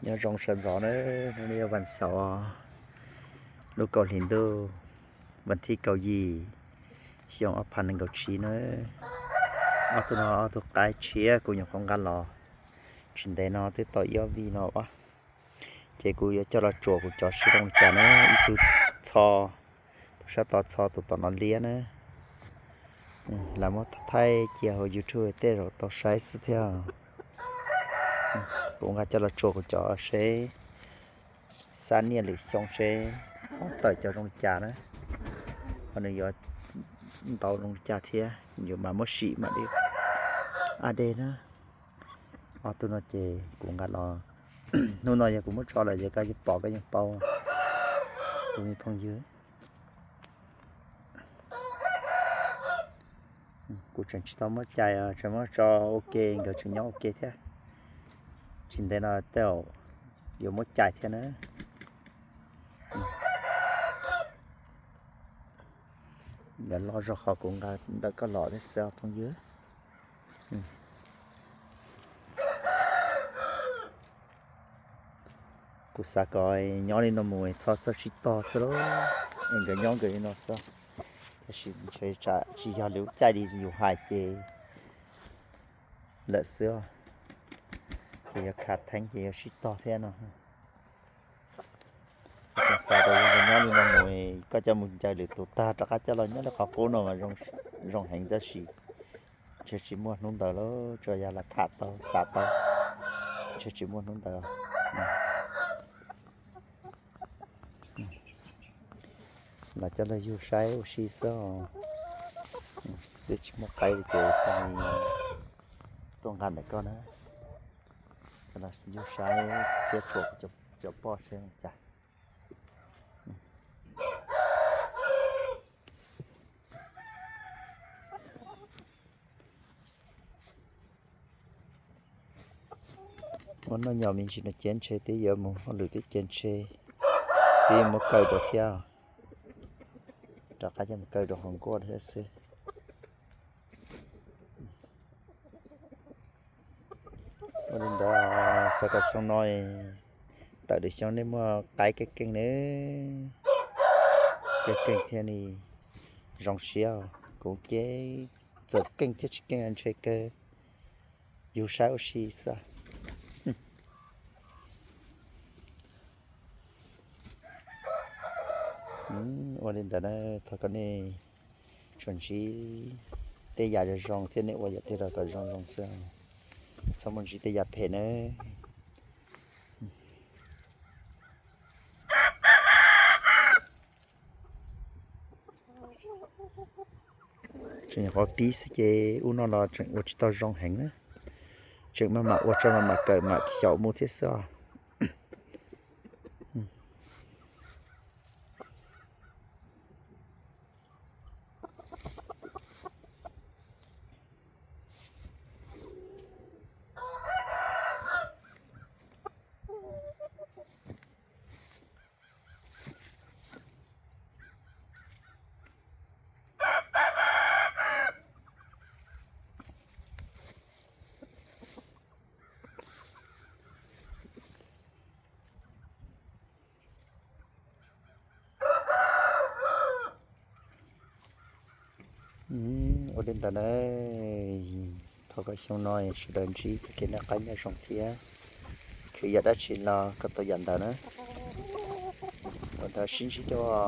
Nyob zoo sawv ntxov na, hnub no yog vas xaum, lub kaum hlis ntuj, vas thib kaum yim, xyoo ob phav nees nkaum tsib na. Ob tug no ob tug qaib tshiab kuv nyuam qhuav nqa los tsis ntev no twb tau ib ob vij no a. Ces kuv yuav coj los tsuam kuv cov seb zoo li cas na, ib tug txho, tus sab tod txho, tus tom no liab na. Lam muab thaij cia hauv YouTube tej zaum tau saib xwb thiab. Kuv nqa coj los tsuam kuv cov seb xab niaj lwm xyoo seb ob tawm cov zoo li cas na, ho nws yuav ntau zoo li cas thiab, yuav mam muab sim mam li a dej na. Ob tug no ces kuv nqa los, hnub no yog kuv muab tso lawm ces koj yeej pom koj yeej paub, tus me phooj ywg. Kuv tseem tsis tau muab cais, tseem muab tso ua ke, nkawd tseem nyob ua ke thiab. Tsis ntev no tej zaum yuav muab cais thiab na. Nkawd loj zog qhov kuv nqa ntawm koj los thiab xwb os phooj ywg. Kuv xav kom nyob li no mus txhob txawj sib tog xwb lauj, es nkawd nyob nkawd li no xwb. Tab sis ntshe tsam tsis yog lub caij li yus hais ces lawm xwb os, ces yuav khav theeb ces yuav sib tog thiab no. Kuv xav tias yog nkawd nyob li no mus, koj coj mus ncaws lwm tus tag rov qab coj los nyob li qhov qub no mas zoo heev tab sis ntshe tsis muaj hnub ntawd lauj, tsuas yog lam tham tau xav tau, ntshe tsis muaj hnub ntawd. Los coj los yug saib ua si xwb os. Twb tsis muaj qaib li ces tuaj nqa ntawm koj na. Coj los yug saib thiab tsuam cov poj seb li cas. Muab noj nyom me ntsis no ces ntshe twb yuav mus hauj lwm twb ces ntshe twb yuav muab kaw dua thiab. Rov qab coj mus kaw dua hauv nkuaj thiab xwb. Ua li ntawd, xav kom xyoo no, tawm lwm xyoo nej muaj qaib keej keej ne, keej keej thiab ne, zoo siab. Kuv ces txawm keej thiab tsis keej ntshe kawg, yug saib ua si xwb. Ua li ntawd na, thov kom nej tsuas ntsib tej yam zoo zoo thiab nej ua yam twg los kom zoo zoo xwb, txhob mus ntsib tej yam phem na. Tseem nyuam qhuav pib xwb ces ub no los tseem ua tsis tau zoo heev na, tseem maj mam ua tso maj mam kawm mam xyaum mus thiab xwb os. Ua li ntawd na, thov kom xyoo no sawv daws ntsib txoj kev noj qab nyob zoo thiab, khwv yam dab tsi los kom tau yam ntawd na. Ua ntawd sib ntsib dua.